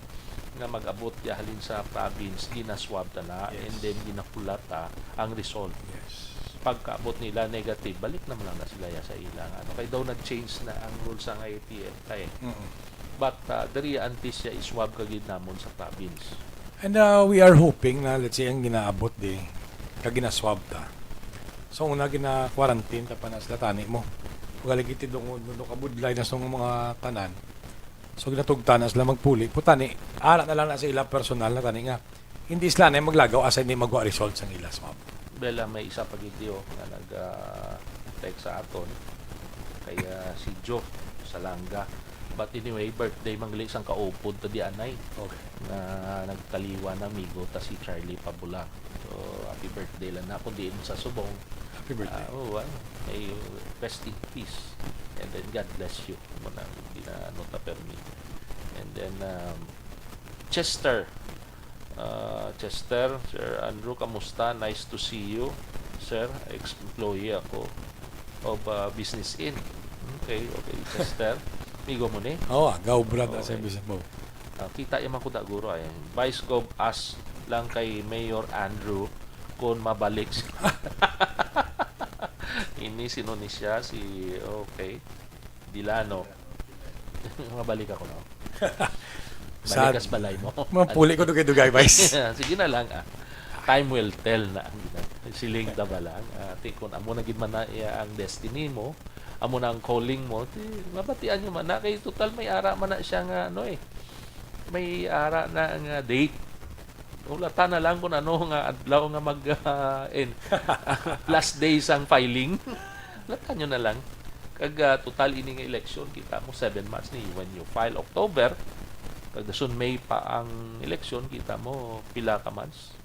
nga mag-abot ya halin sa province, ginaswab ta na, Yes. and then ginakulat ta ang result. Yes. Pagkaabot nila negative, balik naman lang na sila ya sa ilang, ano, kay daw nag-change na ang rules sang I A T F kay. Mm-mm. But, ah, diri antes siya iswab ka gid namon sa province. And, uh, we are hoping na, let's say, ang ginaabot di, kag ginaswab ta. So, una, gina-quarantine ta pa na sila tani mo. Ugali kiti dungo, dungo kabudlay na sa mga tanan. So, ginatugtan na sila magpuli. Putani, ara na lang na sa ila personal na tani nga. Hindi sila na maglagaw asa hindi magwa result sang ila swab. Bela, may isa pa gid, oh, nga nag, ah, text sa aton. Kaya si Joe Salanga. But anyway, birthday mangli sang kaupod ta di anay. Okay. Nga nagkaliwa na amigo ta si Charlie Pabula. So, happy birthday lang na. Kung diin sa Subong, Happy birthday. Ah, oh, ah, may rest in peace. And then God bless you. Muna, hindi na ano ta permi. And then, um, Chester. Ah, Chester, Sir Andrew, kamusta? Nice to see you. Sir, ex-employee ako of, ah, Business Inn. Okay, okay, Chester. Amigo mo ni? Oo, ah, gaubra na sa Okay. business mo. Ah, kita yung mga kuda, guro, ay. Vice Gov, ask lang kay Mayor Andrew kung mabalik si Ini, sino ni siya? Si, okay. Dilano. Mabalik ako, no? Sad. Balik ka sa balay mo. Mapuli ko dugay-dugay, Vice. Sige na lang, ah. Time will tell na. Siling da ba lang? Ah, ti, kung amo na gid man na, iya, ang destiny mo, amo na ang calling mo, ti, mabatian nyo man na. Kay total may ara man na siya nga, ano eh. May ara na nga date. Ulata na lang kung ano nga adlaw nga mag, ah, in, last day sang filing. Ulata nyo na lang. Kag, ah, total ini nga election, kita mo seven months ni when you file October. Kag dason May pa ang election, kita mo pila ka months?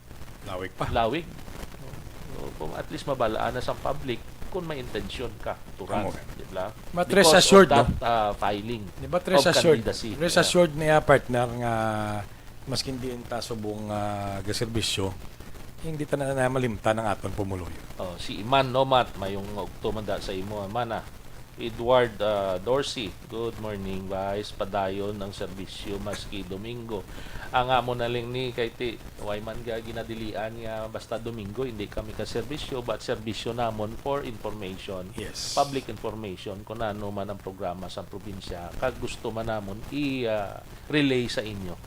Lawig pa. Lawig. So, kung at least mabalaan na sa public kung may intensyon ka to run, Amo ka. di ba? But Because rest assured, of that, no? ah, filing Di ba, rest of assured? Candidacy. Rest Yeah. assured niya, partner, nga maskin diin ta subong, ah, gaserbisyo, hindi ta na, na malimtan ang aton pumuluyo. Oh, si Iman Nomat, mayong ugto man da sa imo, Mana. Edward, ah, Dorsey, good morning, Vice. Padayon ang serbisyo maski Domingo. Ang amo na lang ni kay ti, way man ga ginadilian nga basta Domingo, hindi kami ka serbisyo, but serbisyo namon for information, Yes. public information, kung ano man ang programa sa probinsya, kag gusto man namon i, ah, relay sa inyo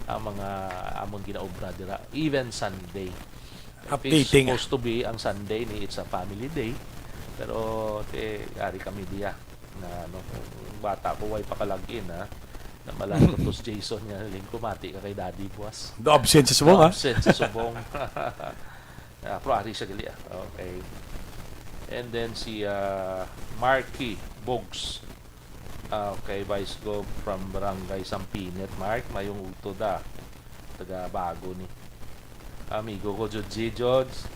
ang mga among ginaobra dira, even Sunday. If it's Updating. supposed to be ang Sunday ni, it's a family day. Pero, te, ari kami diya. Na, ano, bata ko, way pa ka-log in, ha? Na malay ko to si Jason nga, "Ling, kumati ka kay Daddy buwas." Do absent sa subong, ha? Absent sa subong. Ah, pero ari siya gali, ah. Okay. And then si, ah, Marky Bogs. Ah, okay, Vice Gov from Barangay Sampinet. Mark, mayong ugto da. Taga Bago ni. Amigo ko, Judge, Judge.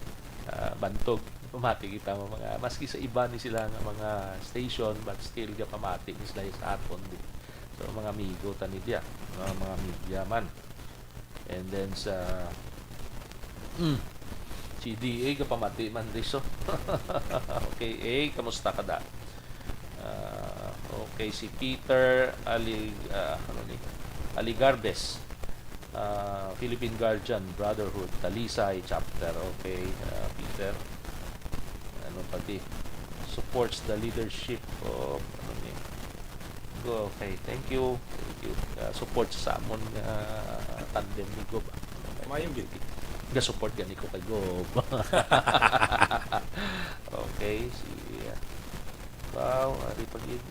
Ah, bantog. Pamati kita mo mga, maski sa iba ni sila nga mga station, but still gapamati ni sila sa aton di. So, mga amigo tani diya, mga, mga media man. And then sa, mm, si D A, kapamati man, Rizzo. Okay, A, kamusta ka da? Ah, okay, si Peter Ali-, ah, ano ni? Aligarbes. Ah, Philippine Guardian Brotherhood, Talisay Chapter. Okay, ah, Peter. Ano pati? Supports the leadership of, ano ni? Go, okay, thank you. Thank you. Ah, support sa amon nga tandem ni Gob. Mayong gid. Ga-support gani ko kay Gob. Okay, si, ah, wow, ari pa gid.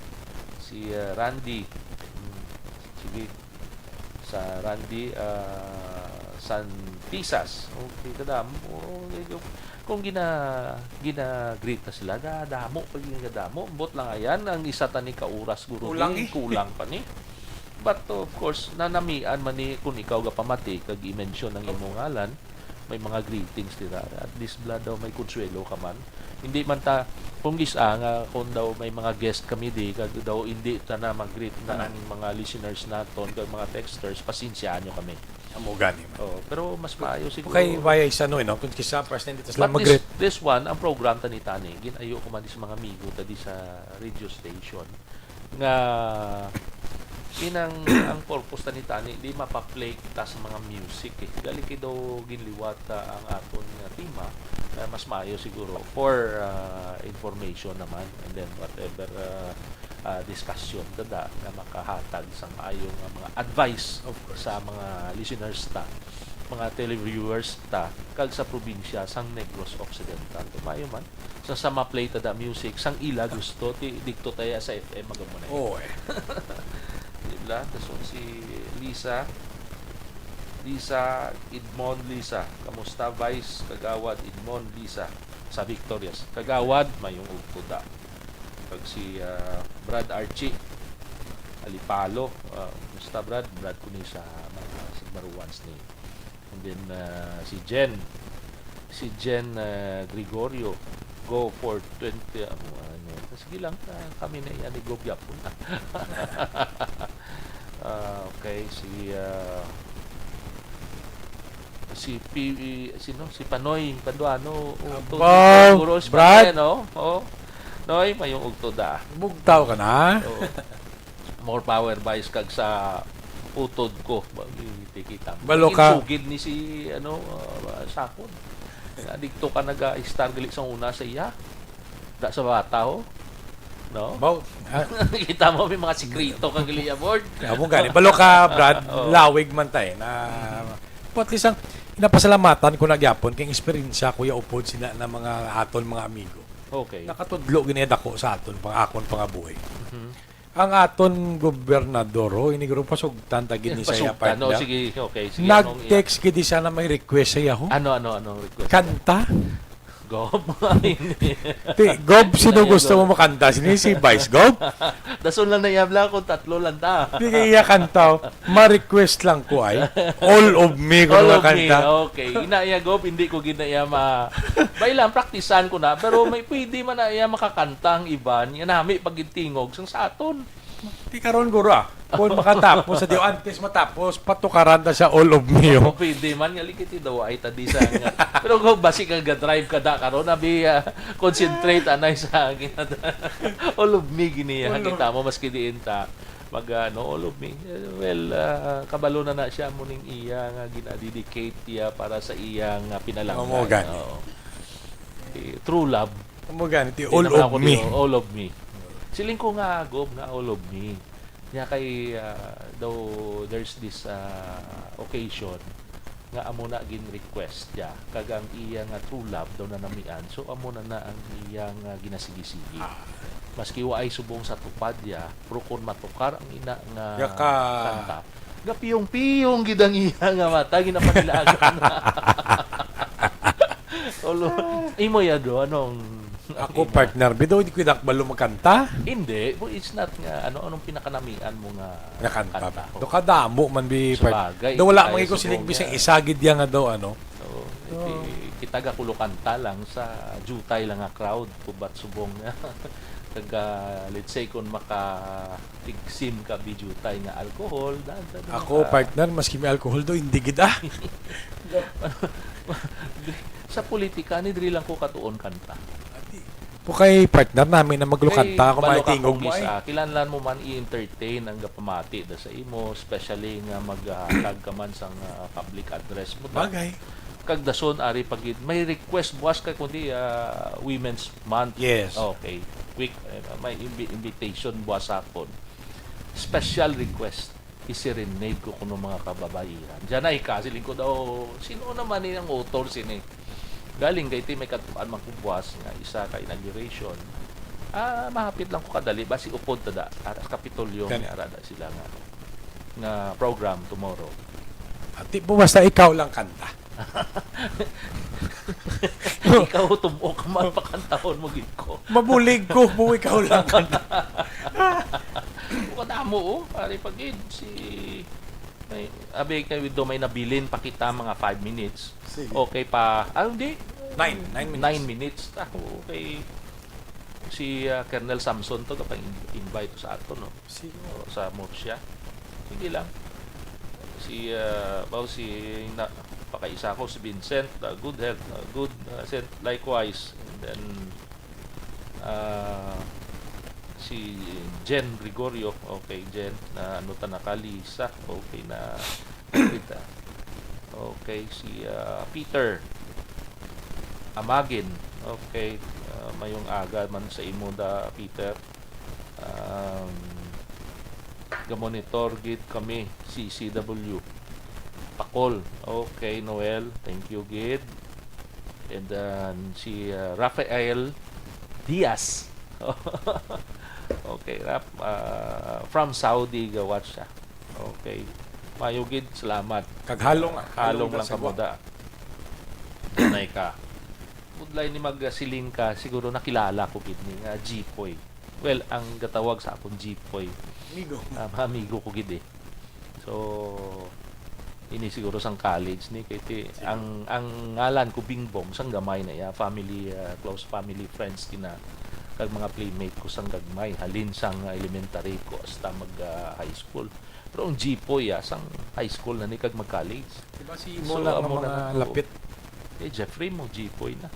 Si, ah, Randy. Hmm. sa Randy, ah, Santisas. Okay, kadamo. Oh, medyo, kung gina-, gina-greet na sila, gadamo pa gyud, gadamo. Ambot lang ayan, ang isa tani ka oras guro Kulang ni, eh. kulang pa ni. But of course, nanamian man ni kung ikaw gapamati kag i-mention ang imong ngalan, may mga greetings dira. At least bala daw may konsuwelo ka man. Hindi man ta, kung gis-a nga kung daw may mga guest kami di, kag daw hindi ta na mag-greet na Tanan. ang mga listeners naton, kag mga texters, pasensyahan nyo kami. Amo gani man. Oo, pero mas maayo siguro. Okay, why is ano, eh, no? Kung kisa, first time dito sila But this, mag-greet. this one, ang program tani-tani, ginayo ko man di sa mga amigo ta di sa radio station. Nga inang ang purpose tani-tani, di mapaplay kita sa mga music, eh. Gali kay daw ginliwat, ah, ang aton nga tema, eh, mas maayo siguro for, ah, information naman, and then whatever, ah, ah, discussion tada nga makahatag sa maayo nga mga advice Of course. sa mga listeners ta, mga televiewers ta, kag sa probinsya sang Negros Occidental. Kung maayo man, sa, sa ma-play ta da music, sang ila gusto, ti, dikto taya sa F M, magamon na. Oo, eh. Di ba? Dason si Lisa, Lisa, Edmond, Lisa. Kamusta, Vice, Kagawad, Edmond, Lisa? Sa Victorias. Kagawad, mayong ugto da. Kag si, ah, Brad Archie Alipalo, ah, kumusta, Brad? Brad ko ni sa mga Sigmaruans ni. And then, ah, si Jen, si Jen, ah, Gregorio, go for twenty, ano, ano. Sige lang, ah, kami na yan, ni Gob Yapon. Ah, okay, si, ah, si P-, sino? Si Panoy Panduano, utod Aba, siguro si Brad. Panoy, no? Oh. Noy, mayong ugto da. Bugtaw ka na? Oo. More power, Vice, kag sa utod ko. Ba, di kita mo. Balo ka. Insugid ni si, ano, ah, Sakon. Nga dito ka nag-star gali sa una sa iya. Da sa bata, ho. No? Baw, ah. Kita mo, may mga sikreto kang gali aboard. Amo gani. Balo ka, Brad, Oo. lawig man tay na, but at least ang inapasalamatan ko na gyapon kay eksperyensya ko ya upod sina na mga aton mga amigo. Okay. Nakatudlo gini dako sa aton pang akon pangabuhi. Mhm. Ang aton gobernador, ho, ini guro pasugtan ta gini sa iya Pasugtan, no? partner. Sige, okay. Sige, anong iya? Nag-text gid siya na may request sa iya, ho. Ano, ano, anong request? Kanta. Gob. Ti, Gob, sino Ayun, gusto Gob. mo makanta? Sino si Vice, Gob? Dason lang na iya bla kung tatlo lang ta. Di kay iya kanta, oh. Ma-request lang ko ay. All of Me, kung All mga of Me, kanta. okay. Ina iya, Gob, hindi ko gid na iya ma-, bay lang, praktisan ko na. Pero may pwede man na iya makakanta ang iban. Yan nami pag tingog sang sa aton. Di karon, guro, ah. Kung makatapos sa diyo, antes matapos, patukaran ta siya All of Me, oh. Kung pwede man, nga likit daw ay tadi sa nga. Pero kung basi ka ga-drive ka da karon, abi, ah, concentrate anay sa ginada. All of Me gini, All of nakita mo, maski diin ta. Mag, ano, All of Me. Eh, well, ah, kabalo na na siya mo ning iya nga gina-dedicate iya para sa iya nga pinalangga. Amo gani. Oo. Eh, true love. Amo gani, ti Di All naman of ako Me. di, All of Me. Siling ko nga, Gob, nga All of Me. Niya kay, ah, daw there's this, ah, occasion nga amo na gin-request niya. Kag ang iya nga true love daw nanamian. So, amo na na ang iya nga ginasigisigi. Ah. Maski wa ay subong sa tupad niya, pero kung matukar ang ina nga Yaka. kanta, gapiyong-piyong gid ang iya nga mata, ginapanilagan. Olo, imo ya do, anong Ako, imo? partner, bitaw, hindi ko dakbalo magkanta. Hindi, well, it's not nga, ano, anong pinakanamian mo nga Nga kanta. kanta? Do kadamo man, bi, part-, Sabagay, do wala kaya man ko siling subong bisang niya. isa gid ya nga daw, ano. Oo, Oo. ki-, kita gakulo kanta lang sa jutay lang nga crowd, kubat subong nga. Kag, ah, let's say, kung maka-, tigsim ka, bijutay nga alcohol, da-, da-, da-, Ako, maka- partner, maski may alcohol do, hindi gid, ah. Sa politika, ni diri lang ko katuon kanta. Ati, po kay partner namin na maglukanta Kay ako, balo ka, makitingog kung mo, ay. isa, kinahanglan mo man i-entertain ang gapamati da sa imo, especially nga maghatag ka man sang, ah, public address mo da. Bagay. Kag dason, ari pa gid, may request buwas kay kundi, ah, Women's Month. Yes. Okay. Quick, eh, may invi-, invitation buwas sa akon. Special request, i-serenade ko kuno mga kababaihan. Diyan ay ka, siling ko daw, sino naman ni ang author sini? Galing kay ti may katuan man ko buwas nga isa ka inauguration. Ah, mahapit lang ko kadali, basi upod ta da, ara sa Kapitolyo, Gani. ara da sila nga. nga program tomorrow. Ati po, basta ikaw lang kanta. Ikaw, tumok man, pakantahon mo gid ko. Mabulig ko po, ikaw lang kanta. Kadamo, oh. Ari pa gid si, may, abi kay do may nabilin pa kita mga five minutes. Sige. Okay pa. Ah, hindi. Nine, nine minutes. Nine minutes. Ah, okay. Si ah, Colonel Samson to, kapag invite sa ato, no? Sige. O, sa Murcia. Sige lang. Si, ah, bao si na, pakaisa ko, si Vincent, ah, good health, ah, good, ah, Saint, likewise. And then, ah, si Jen Gregorio, okay, Jen, na ano ta naka, Lisa, okay na, kita. Okay, si ah, Peter Amagin, okay, ah, mayong aga man sa imo da, Peter. Um, gamonitor gid kami, C C W. Pakol. Okay, Noel. Thank you gid. And then si uh, Rafael Diaz. Okay, Raf, uh, from Saudi, ga-watch siya. Okay. Mayo gid, salamat. Kag halong, ah. Halong Halong lang sa kamo da. Dunay ka. Budlay ni magsiling ka, siguro nakilala ko gid ni nga Jipoy. Well, ang gatawag sa akon Jipoy, Amigo. ah, mga amigo ko gid eh. So, ini siguro sang college ni kay ti, ang ang ngalan ko Bingbong sang gamay na iya, family, ah, close family friends kina kag mga playmate ko sang gagmay, halin sang elementary ko hasta mag ah, high school. Pero ang Jipoy ah, sang high school na ni kag mag college. Diba si So, Imo lang ang amo na mga na to. Lapit? Eh, Jeffrey mo, Jipoy na.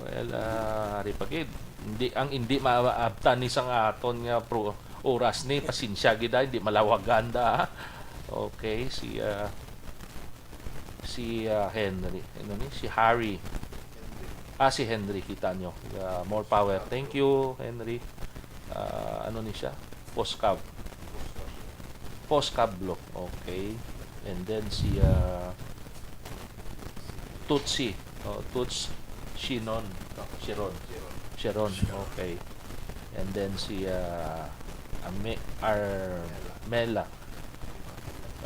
Well, ah, ari pa gid. Hindi, ang hindi maabtan ni sang aton nga pro oras ni, pasensya gid ah, hindi malawagan da. Okay, si ah, si ah, Henry, ano ni? Si Harry. Ah, si Henry, kita nyo. Ah, more power. Thank you, Henry. Ah, ano ni siya? Post cab. Post Cablo. Okay. And then si ah, Tutsi. Oh, Tuts Shinon. No, Shiron. Sharon. Okay. And then si ah, Ame Armela.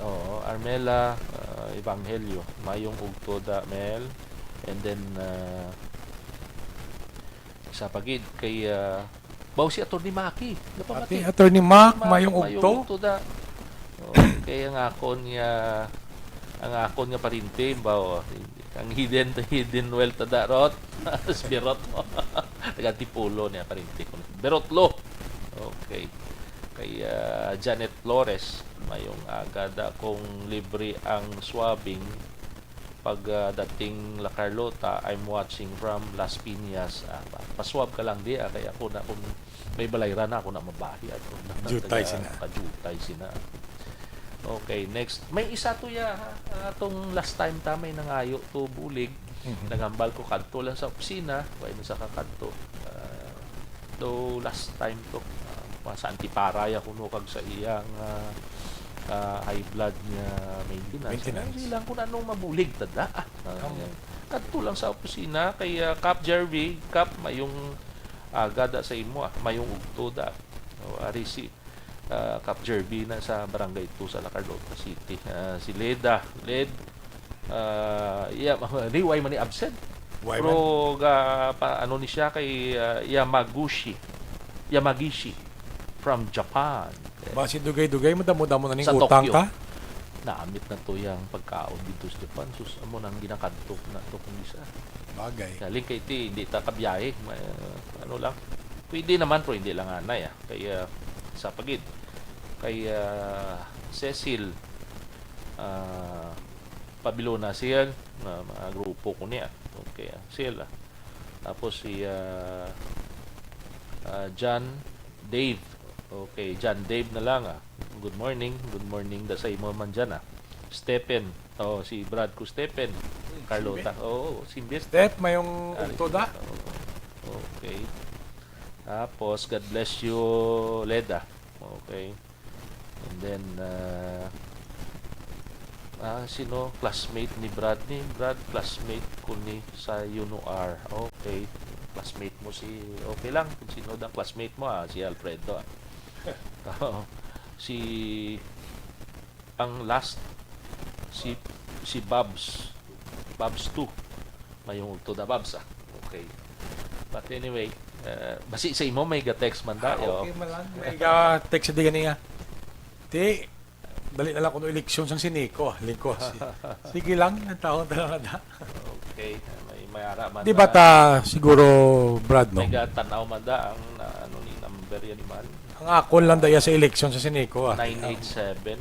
Oo, Armela ah, Evangelio. Mayong ugto da, Mel. And then ah, isa pa gid kay ah, bao si Attorney Maki. Napamati. Ati, Attorney Mac, Ma- mayong mayong ugto. ugto da. Oh, kay ang akon nga ang akon nga parinti bao ang hidden hidden wealth da rot. Birot mo. Taga Antipolo niya parinti ko. Birot lo. Okay. Kay ah, Janet Flores, mayong aga da kung libre ang swabbing pag ah, dating La Carlota, I'm watching from Las Piñas. Ah, pa- paswab ka lang di ah, kay ako na kung may balayran na ako na mabahi ato. Jutay sina. Pajutay sina. Okay, next. May isa to ya ha. Atong last time ta may nangayo to bulig. Mhm. Naghambal ko kadto lang sa opisina, wa man sa kakadto. Ah, though last time to, ah, sa Antipara ya kuno kag sa iyang ah, ah, high blood nga maintenance. Maintenance. Ay, lang kung anong mabulig tada. Ah, Ang- kadto lang sa opisina kay ah, Cap Jervy, Cap, mayong aga da sa imo ah, mayong ugto da. O, ari si ah, Cap Jervy na sa barangay two sa La Carlota City. Ah, si Leda, Led, ah, yeah, di way man ni absent. Way Pero ga, pa, ano ni siya kay ah, Yamaguchi, Yamagishi from Japan. Basi dugay-dugay, madamo-damo na ning Sa utang Tokyo. Ka. Naamit na to yang pagkaon dito sa Japan. Sus, amo nang ginakadto na to kung isa. Bagay. Galing kay ti, hindi ta kabiyahe. May, uh, ano lang. Pwede naman, pero hindi lang anay ah. Kay ah, sa pagid. Kay ah, Cecil ah, Pabilona siya, na mga grupo ko niya. Okay, ah, sila. Tapos si ah, ah, John Dave. Okay, John Dave na lang ah. Good morning. Good morning da sa imo man dyan ah. Stephen. Oh, si Brad ko Stephen. Carlota. Oo, Simbit. Step, mayong ugto da. Oo. Okay. Tapos, God bless you, Leda. Okay. And then, uh, ah, sino? Classmate ni Brad ni? Brad, classmate ko ni sa UNOR. Okay. Classmate mo si, okay lang kung sino ang classmate mo, ah, si Alfredo. Ah. Oo. Si Ang last, si, si Babs. Babs two. Mayong ugto da, Babs, ah. Okay. But anyway, uh, basi sa imo, may ga-text man da, Ah, yo. Okay man lang. May ga-text di gani nga. Ti, dali na lang kuno eleksyon sang Sineco, ah, lingko. Si-, sige lang, ang taon talaga da. Okay, may, may ara man Di ba da. Ta siguro, Brad, no? May gatan-aw man da ang, ah, ano ni, number yan, man. Ang akon lang daya sa eleksyon sa Sineco, ah. Nine eight seven.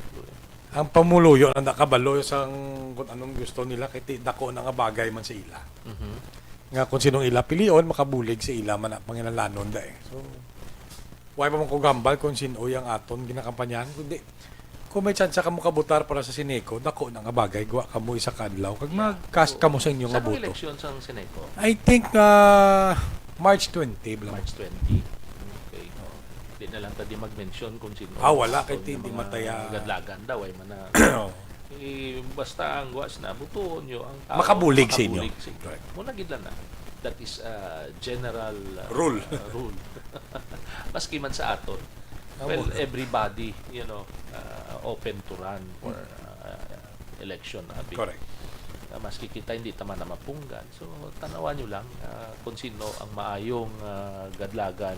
Ang pumuluyo lang da kabalo sang kung anong gusto nila, kay ti-, dako na nga bagay man sa ila. Mhm. Nga kung sinong ila pilion, makabulig sa ila man ang panginalanon da eh. So, why pa man ko gambal kung sino ang aton ginakampanyahan, kundi kung may tsansa kamo kabutar para sa Sineco, dako na nga bagay, guwa kamo isa ka adlaw, kag mag-cast kamo sa inyo nga Sa boto. Eleksyon sa Sineco? I think, ah, March twenty, bala. March twenty. Okay. Di na lang ta di mag-mention kung sino. Ah, wala, kay Kung ti-, yung di mga mataya. Gadlagan daw, ay man na. Oo. Eh, basta ang guwa sina, butuon nyo ang tao Makabulig sa inyo. Makabulig sa inyo. Correct. Muna gid lang na. That is, uh, general, uh, Rule. Uh, rule. Maski man sa aton. Ah, Well, muna. Everybody, you know, uh, open to run for, Hmm. uh, election, abi. Correct. Uh, maski kita hindi ta man na mapunggan. So, tanawan nyo lang, uh, kung sino ang maayong, uh, gadlagan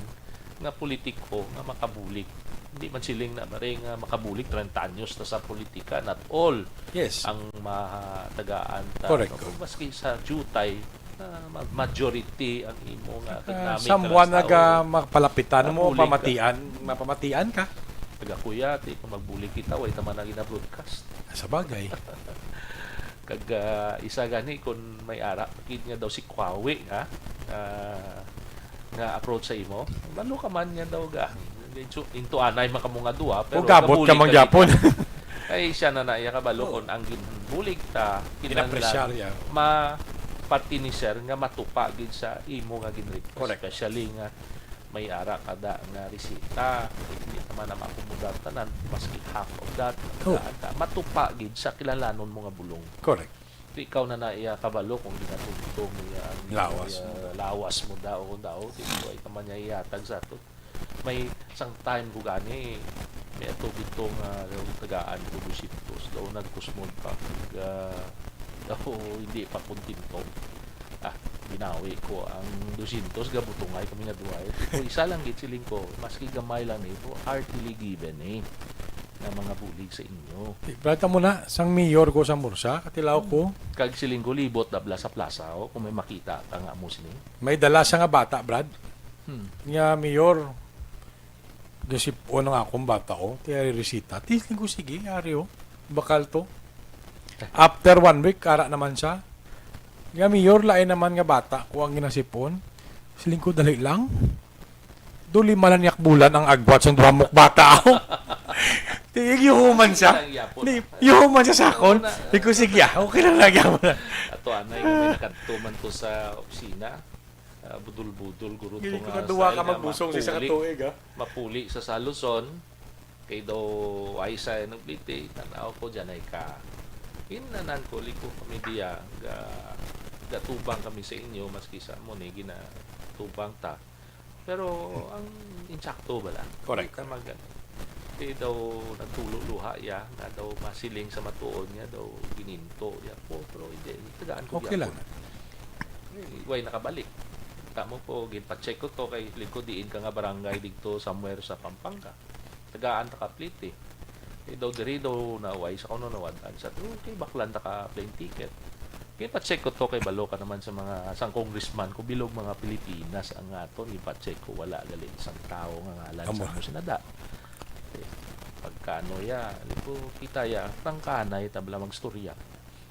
nga politiko nga makabulig. Hindi man siling na, mare, nga makabulig, treinta anyos na sa politika, not all Yes. ang matagaan ta. Correct. No? Kung maski sa jutay, ah, ma-, majority ang imo nga Ah, tignamin someone ka nga sa ga-, mapalapitan mo, Mabulig ka. Pamatian, mapamatian ka. Taga kuya, ti, kung magbulig kita, way taman na gina-broadcast. Sa bagay. Kag, ah, isa gani, kung may ara, kid nga daw si Kwawi, ha? Ah, nga approach sa imo, balo ka man nga daw ga. Into, into anay man kamo nga duha, pero Ug abot ka gabulig man ka gyapon. Gid. Ay, siya na na iya kabalo Oo. Kung ang ginbulig ta, kinahanglan Ginapresyar niya. Ma-, party ni sir nga matupa gid sa imo nga ginrequest. Correct. Especially nga may ara ka da nga resita. Hindi naman na maakomodar tanan, maski half of that. Oo. Matupa gid sa kinahanglanon mo nga bulong. Correct. Di ikaw na na iya kabalo kung ginatumtom niya ang Lawas iya mo. Lawas mo daw, daw. Di ko ay ka man niya ihatag sa ato. May isang time ko gani, may ato bito nga tagaan ko dusyentos. Daw nagkusmod pa. Kag, ah, daw hindi pa kontento. Ah, binawi ko ang dusyentos, gabutungay kami nga duwa. Ko isa lang gid siling ko, maski gamay lang ni, heartily given eh, nga mga bulig sa inyo. Di, balita mo na, sang mayor ko sa Mursa, katilaw ko. Kag siling ko, libot na plaza plaza, oh, kung may makita ka nga mo sini. May dala sa nga bata, Brad. Hmm. Nga mayor, gasipon ang akong bata, oh, ti ari resita. Ti siling ko, sige, ari, oh. Bakal to. After one week, ara naman siya. Nga mayor, lain naman nga bata ko ang ginasipon. Siling ko, dali lang. Do lima lang yak bulan ang agwat sang duha mok bata, oh. Ti, yuhuman siya. Ang yapon. Ni, yuhuman siya sa akon. Wala. Di ko, sige, ah, okay lang lagi mo na. Ato anay, may nakadto man to sa opisina. Ah, budol-budol, guro to Hindi ko nga kaduwa style ka nga magbusong sa isa ka mapuli, tuig, ah. Mapuli sa saluson. Kay daw ay sa nagpliti, tanaw ko, dyan ay ka. Inanan ko, liko kami diya, ga, gatubang kami sa inyo, maski sa mo ni, ginatubang ta. Pero ang insakto bala. Correct. Di ta mag-, di daw nagtulo luha ya, nga daw masiling sa matuod niya, daw gininto ya po, pero hindi, tagaan ko Okay lang. Way nakabalik. Tamo po, ginpa-check ko to kay likod diin ka nga barangay dito somewhere sa Pampanga. Tagaan ta ka plete. Eh, daw diri daw na way sa kuno nawad-an sa, okay, baklan ta ka plane ticket. Ginpa-check ko to kay balo ka naman sa mga sang congressman ko bilog mga Pilipinas ang aton. Ginpa-check ko, wala gali isang tawo nga ngalan Amo. Sa mo sinada. Eh, pagkano ya, di ko kita ya, tangkanay tabla magstorya.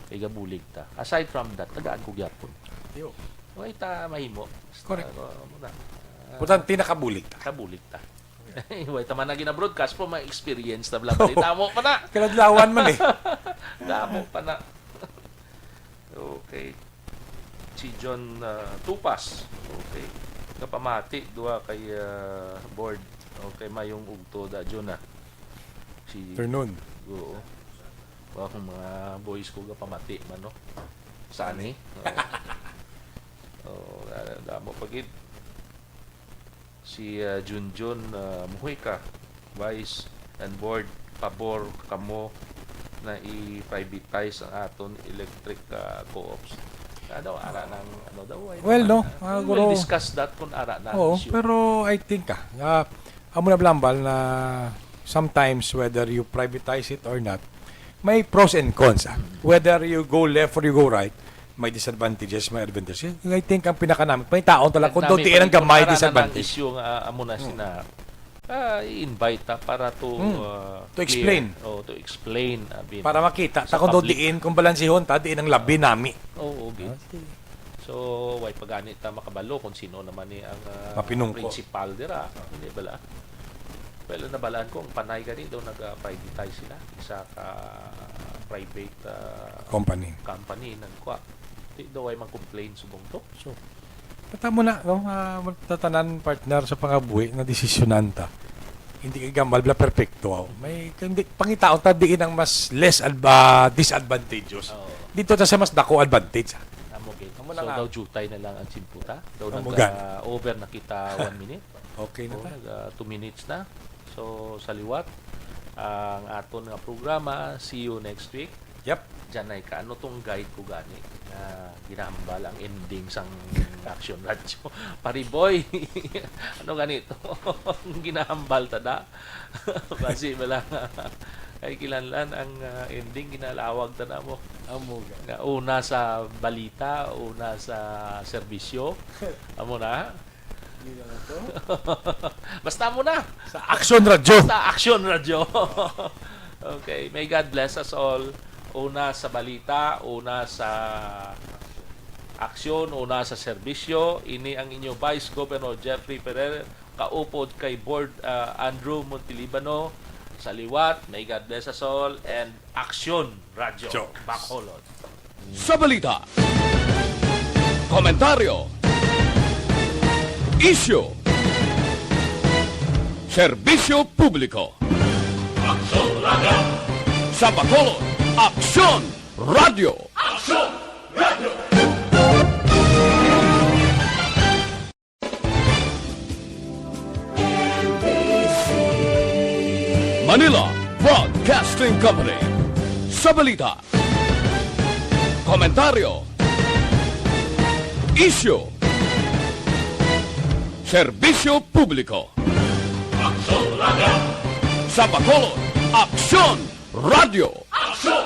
Kay gabulig ta. Aside from that, tagaan ko gyapon. Yo. Way ta mahimo. Correct. Ano, ano na. Ah, Importante nakabulig ta. Kabulig ta. Way ta man na gina-broadcast po, may experience na bala. Balita mo pa na. Kaladlawan man eh. Damo pa na. Okay. Si John, ah, Tupas. Okay. Kapamati, duha kay, ah, board. Okay, mayong ugto da, John, ah. Si Afternoon. Oo. Wa akong mga boys ko gapamati man, no? Sani? Oo. Oo, damo pa gid. Si, ah, Junjun, ah, Mujica, Vice and Board, pabor kamo na i-privatize ang aton electric, ah, co-ops. Ano, ara nang, ano daw, ay Well, naman, no, ah, ah, we will guro. Discuss that kung ara na ang Oo, issue. Pero I think, ah, nga, amo na, Blambal, na sometimes whether you privatize it or not, may pros and cons. Ah. Whether you go left or you go right, may disadvantages, may advantages. I think ang pinakanami, may taon talaga kung Nami doon diin ang pa rin gamay kung ara na disadvantage. Issue nga amo na sina, ah, i-invite ta para to, Hmm. ah, To clear. Explain. Oh, to explain, abi, Para no? Makita Sa ta kung doon public. Diin, kung balansihon ta, diin ang labi nami. Oo, gid. So, way pa gani ta makabalo kung sino naman ni ang, ah, Mapinungko. Principal dira, hindi bala? Well, nabalaan ko, ang Panay gani daw nag-privatize sila. Isa ka private, ah, Company. Company, nagkuha. Di daw ay mag-complain subong to. So, Tata mo na, no? Ah, tatanan, partner, sa pangabuhi na desisyonan ta. Hindi kay gambal bla perpekto. Aw. May, hindi, pangitaon ta diin ang mas less adva- disadvantageous. Oo. Dito ta sa mas dako advantage. Ah. Amo gid. Amo na So, nga. Daw jutay na lang ang tsimputa. Daw Amo nag, gani. Ah, over na kita one minute. Okay na Oh, ta. Nag, ah, two minutes na. So, sa liwat, ang aton nga programa. See you next week. Yep. Diyan ay ka, ano tong guide ko gani? Ah, ginahambal ang ending sang Action Radio. Pariboy, ano ganito? Ang ginahambal ta da? Basi ba lang? Ay, kilanlan ang, ah, ending, ginalawag ta na mo. Amo ga. Nga una sa balita, una sa serbisyo. Amo na. Di na to. Basta mo na. Sa Action Radio. Sa Action Radio. Okay. May God bless us all. Una sa balita, una sa aksyon, una sa serbisyo. Ini ang inyo Vice Governor Jeffrey Ferrer, kaupod kay Board, ah, Andrew Montelibano. Sa liwat, may God bless us all and Action Radio. Jokes. Bacolod. Sa balita, komentaryo, isyu, serbisyo publiko. Aksyon Radio. Sa Bacolod, Aksyon Radio. Aksyon Radio. Manila Broadcasting Company. Sa balita, komentaryo, isyu, serbisyo publiko. Aksyon Radio. Sa Bacolod, Aksyon Radio. Aksyon